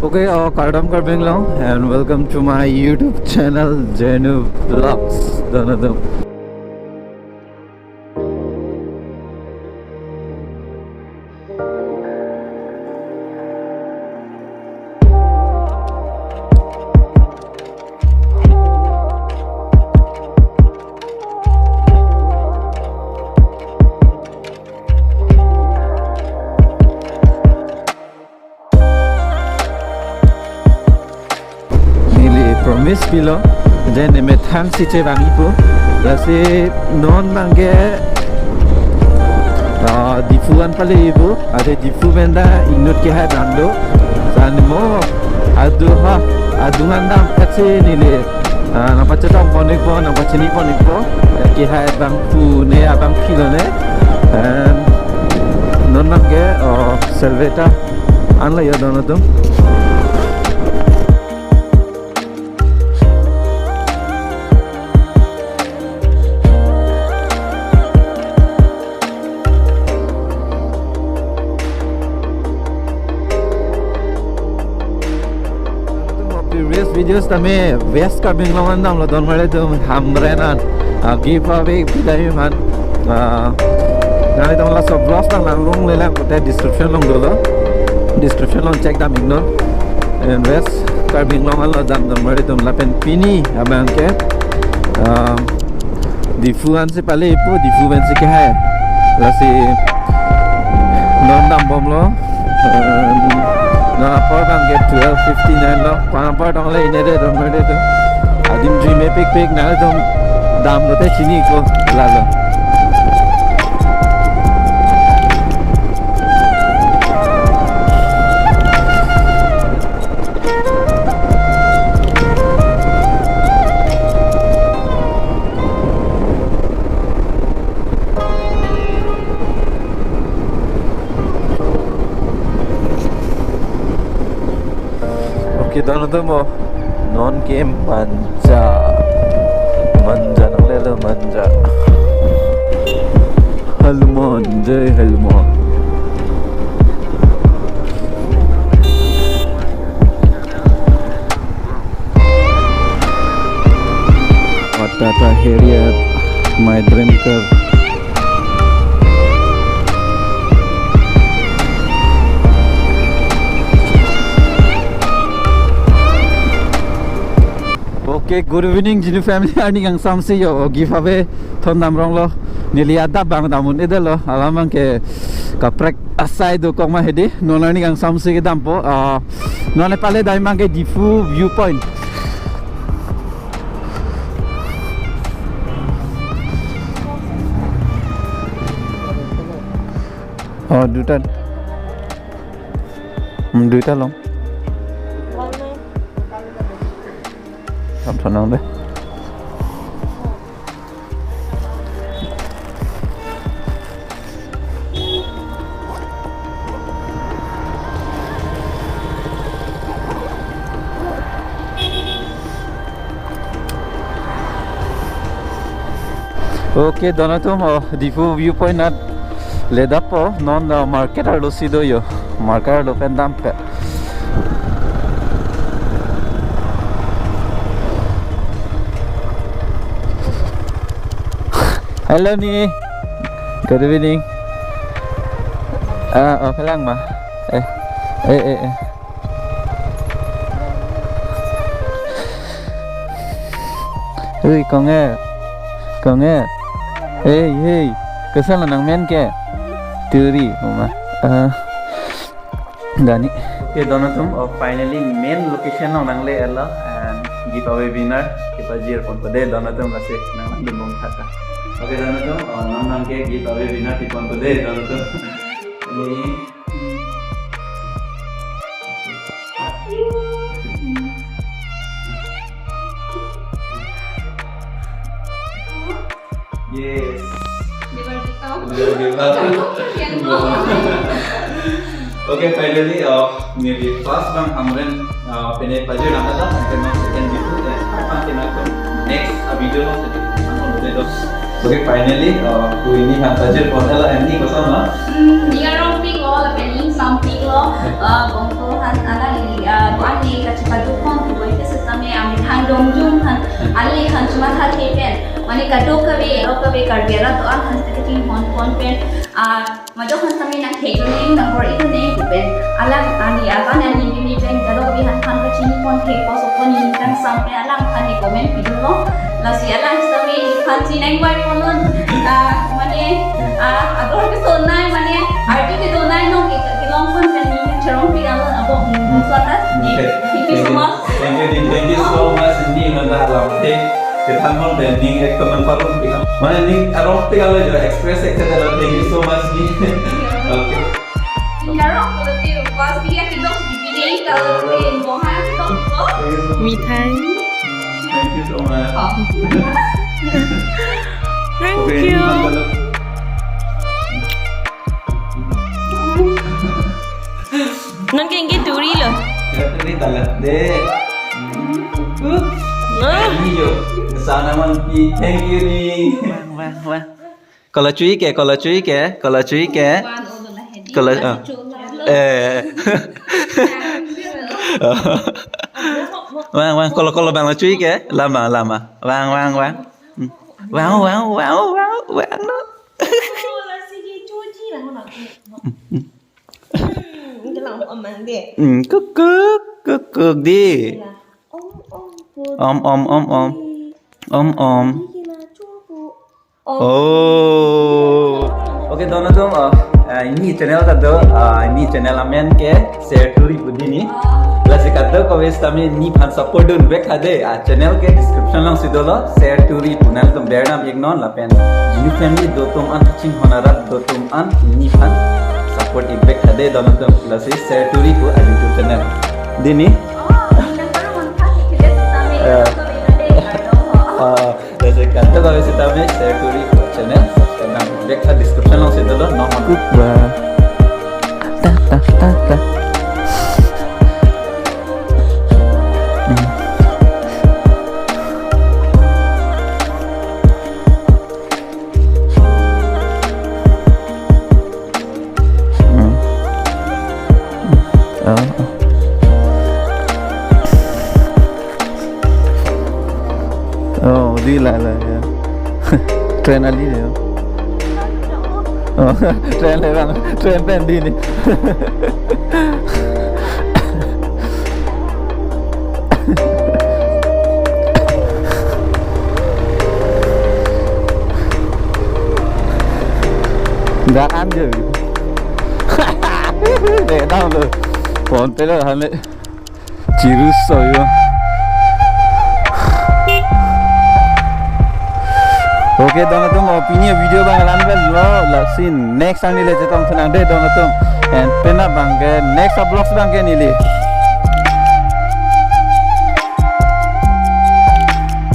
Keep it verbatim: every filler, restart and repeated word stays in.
Okay, uh, kardom Karbi Anglong, and welcome to my YouTube channel, Jenu Vlogs. Don atum. Neli promise pilo, je ne methang si chevangji pu. Lasi non abangke, ah, Diphu an pale pu, ade Diphu pen ta inut kehai dam do. Lasi mo adu ha, adung an dam katsi neli, ah, nangpachetong pon-ikpo, nangpachini pon-ikpo. Kehai abang pu ne, abang philo ne. And non abangke, oh, Salvetta an lo yo don atum. Previous videos tame West Karbi Anglong an damlo don mare atum, Hamren an, ah, giveaway pidai man. Ah, nanglitum laso vlogs abang langlongle lang pute description along dolo. Description along check dam iknon. And West Karbi Anglong an lo dam don mare atum, lapen pini abangke, ah, Diphu an si pale pu, Diphu pen si kehai. Lasi non dambomlo. Em, non apor abangke twelve fifty-nine lo. Ko-an apor tong le inede don mare atum. Adim jui mepikpik, nanglitum dam lote chini-ikpo lalo. Okay, don atum, non ke Manja. Manja nanglelo, Manja. Hanuman, Jai Hanuman. Tata Harrier, my dream car. Okay, good evening, Jinu family arni kangsam si yo, giveaway thondam rong lo. Neli adap abang dam un-edetlo, alam abangke kaprek asai dokok ma hedi, non arni kangsam si kedampo, ah, non le pale dai abangke Diphu viewpoint. Oh, duita. Hmm, duita long. Tam thonang de. Okay, don atum, oh, Diphu viewpoint anat le dampo, non, uh, market arlo si do yo, market arlo pen dampo. Hello ni. Good evening. Ah, oh, kelang ma. Eh, eh, eh, eh. Ui, konger. Konger. Hey, hey. Koson lo nangmen ke? Turi, mama. Eh, dani. Okay, don atum, oh, finally main location along nangle-etlo, and giveaway winner kepajir ponpo de, don atum, lasi nang nangdunbom tha. Okay, don atum, oh, nang nang ke giveaway winner keponpo de, don atum. Ini. Yes. Di ba, di ba? Di ba? Yan mo. Okay, finally, uh, neli first abang Hamren, uh, pine pajir nang kata, second abang second video, ya, apa kita ke next, uh, video lo, jadi, ano, udah dong. Okay, finally, uh, ku ini han pajir pon, ela ini koson lo? Hmm, dia rong pik lo, lapen ing sam pik lo, uh, bongko han ala ini, uh, Kadokave pu oi ke setame amethang dongjum aphan, ali aphan chomathathe pen, mane kadokave, kadokave Karbi arat do-an aphan sitame kachinghon pon pen, ah, majok aphan sitame nangthekdun nang, nangbor-idun nang pu pen, alang ani aban ani bini pen kadokave aphan aphan kachini pon thek pon sopon ni kangsam pen alang aphan ni comment pidunlo. Lasi alang sitame aphan si nangvai ponnon, ah, mane, ah, ador kesonai, mane arju kedonai, non ke kelong pon pen ni cherong pi alon abo, hmm, hmm, so ta ni. Okay. Thank you so much. Thank you, thank you so much, ni nanda alam te. Kethan non pen ning ek teman parun pi. Mane ning arong te kalau jo express ek te lo, thank you so much, ni. Okay. Yarok ko te pas dia kedok di pide kalau te bohan kedok ko. Mithai. Thank you so much. Oh. Thank you. Okay, ini makan dulu. Non ke ingke turi lo. Turi talat de. Huh? Nah. Ini yo. Sana man pi. Thank you, ni. Wah, wah, wah. Kolo chui ke, kolo chui ke, kolo chui ke. Kolo, ah. Eh. Wang, wang, kolo, kolo bang lo chui ke. Lama, lama. Wang, wang, wang. Hmm. Wang, wang, wang, wang, wang, no. Hmm, hmm. Hmm, kukuk, kukuk di. Om, om, om, om. Om, om. Oh. Okay, dono atum, oh, ah, ini channel ta do, ah, ini channel amen ke Share Turi pu di ni. Lasi kadokave sitame nephan support dun vek tha de, ah, channel ke description along si dolo, Share Turi pu, nangtum bernam iknon lapen Genu family do atum an, kachinghon arat do atum an nephan support ik vek tha de dono atum, lasi Share Turi pu a YouTube channel. Di ni. Oh, ini baru mantap, kita sitame. Ya. Kita beda de, aduh. Ah, Lasi kadokave sitame Share Turi channel subscribe nang, link description along si dolo, non. Kukba. Ta, ta, ta, ta. Hmm. Hmm. Oh, oh. Oh, di la la ya. Train ali ya. Oh, train le bang, train pen di ni. Dak an je. Dei dam lo. Phone pe lo hame. Chirus soyo. Okay, dono atum, oh, pini video abang la-an pen lo, lasi next time neli chetong thenang de dono atum. And penap abang ke next vlogs abang ke neli